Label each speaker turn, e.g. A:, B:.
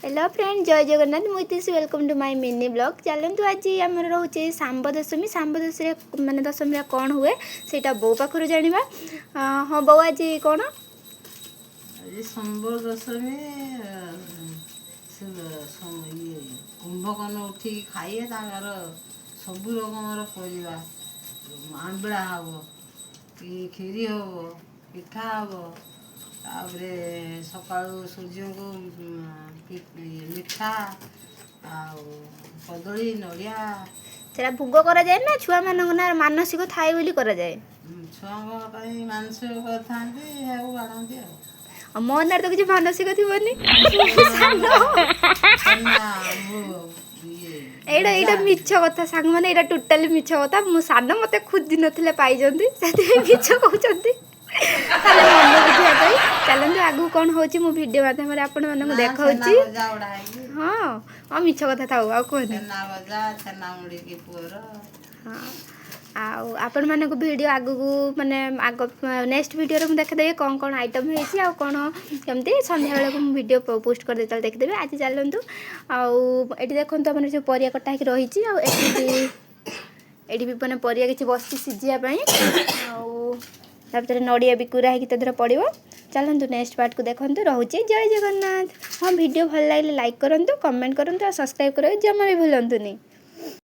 A: Hello friend, ଜୟ ଜଗନ୍ନାଥ। ମୁଁ Itish, welcome to my mini vlog। ଚାଲନ୍ତୁ, ଆଜି ଆମର ରହୁଛି ଶାମ୍ବ ଦଶମୀ। ଶାମ୍ବ ଦଶମୀରେ, ମାନେ ଦଶମୀରେ କ'ଣ ହୁଏ, ସେଇଟା ବୋଉ ପାଖରୁ ଜାଣିବା। ହଁ ବୋଉ, ଆଜି କ'ଣ?
B: ଆଜି ଶମ୍ବ ଦଶମୀ। ସେ ଇଏ କୁମ୍ଭକର୍ଣ୍ଣ ଉଠିକି ଖାଇବେ। ତାଙ୍କର ସବୁ ରକମର ପରିବା ଆମ୍ବିଳା ହବ କି କ୍ଷୀରି ହବ, ପିଠା ହବ। ତାପରେ ସକାଳୁ ସୂର୍ଯ୍ୟଙ୍କୁ ଇଏ ମିଠା ଆଉ କଦଳୀ, ନଡ଼ିଆ।
A: ସେଟା ଭୋଗ କରାଯାଏ ନା ଛୁଆମାନଙ୍କ ନା ମାନସିକ ଥାଏ ବୋଲି କରାଯାଏ?
B: ଛୁଆଙ୍କ ପାଇଁ ମାନସିକ କରିଥାନ୍ତି, ଏହାକୁ ବାଢ଼ନ୍ତି ଆଉ।
A: ଆଉ ମୋ ନାଁରେ ତ କିଛି ମାନସିକ ଥିବନି, ସାନ।
B: ଛେନା, ଇଏ।
A: ଏଇଟା
B: ଗଜା।
A: ମିଛ କଥା ସାଙ୍ଗମାନେ, ଏଇଟା ଟୋଟାଲି ମିଛ କଥା। ମୁଁ ସାନ, ମୋତେ ଖୋଜି ନଥିଲେ, ପାଇଛନ୍ତି, ସେଥିପାଇଁ ମିଛ କହୁଛନ୍ତି ଖାଲି ମନ ବୁଝିବା ପାଇଁ। ଚାଲନ୍ତୁ, ଆଗକୁ କ'ଣ ହେଉଛି ମୁଁ ଭିଡ଼ିଓ ମାଧ୍ୟମରେ ଆପଣମାନଙ୍କୁ
B: ନା, ଛେନା
A: ଦେଖାଉଛି।
B: ଗଜା ବଢ଼ା ହେଇକି।
A: ହଁ, ମିଛ କଥା, ଥାଉ, ଆଉ କୁହନି।
B: ଛେନା ଗଜା, ଛେନା ମୁଡ଼ିକି ପୁଅର।
A: ହଁ, ଆଉ ଆପଣମାନଙ୍କୁ ଭିଡ଼ିଓ ଆଗକୁ, ମାନେ ଆଗ ନେକ୍ସଟ ଭିଡ଼ିଓରେ ମୁଁ ଦେଖିଦେବି କ'ଣ କ'ଣ ଆଇଟମ୍ ହେଇଛି ଆଉ କ'ଣ କେମିତି। ସନ୍ଧ୍ୟାବେଳକୁ ମୁଁ ଭିଡ଼ିଓ ପୋଷ୍ଟ କରିଦେବି, ତାହେଲେ ଦେଖିଦେବେ। ଆଜି ଚାଲନ୍ତୁ। ଆଉ ଏଠି ଦେଖନ୍ତୁ, ଆମର ଯେଉଁ ପରିବା କଟା ହେଇକି ରହିଛି ଆଉ ଏଠି ବି ମାନେ ପରିବା କିଛି ବସିଛି ସିଝିବା ପାଇଁ। ଆଉ ତା ଭିତରେ ନଡ଼ିଆ ବି କୁରା ହେଇକି ତା ଦେହରେ ପଡ଼ିବ। ଚାଲନ୍ତୁ, ନେକ୍ସଟ ପାର୍ଟକୁ ଦେଖନ୍ତୁ। ରହୁଛି, ଜୟ ଜଗନ୍ନାଥ। ହଁ, ଭିଡ଼ିଓ ଭଲ ଲାଗିଲେ ଲାଇକ୍ କରନ୍ତୁ, କମେଣ୍ଟ କରନ୍ତୁ ଆଉ ସବସ୍କ୍ରାଇବ୍ କରିବାକୁ ଜମା ବି ଭୁଲନ୍ତୁନି।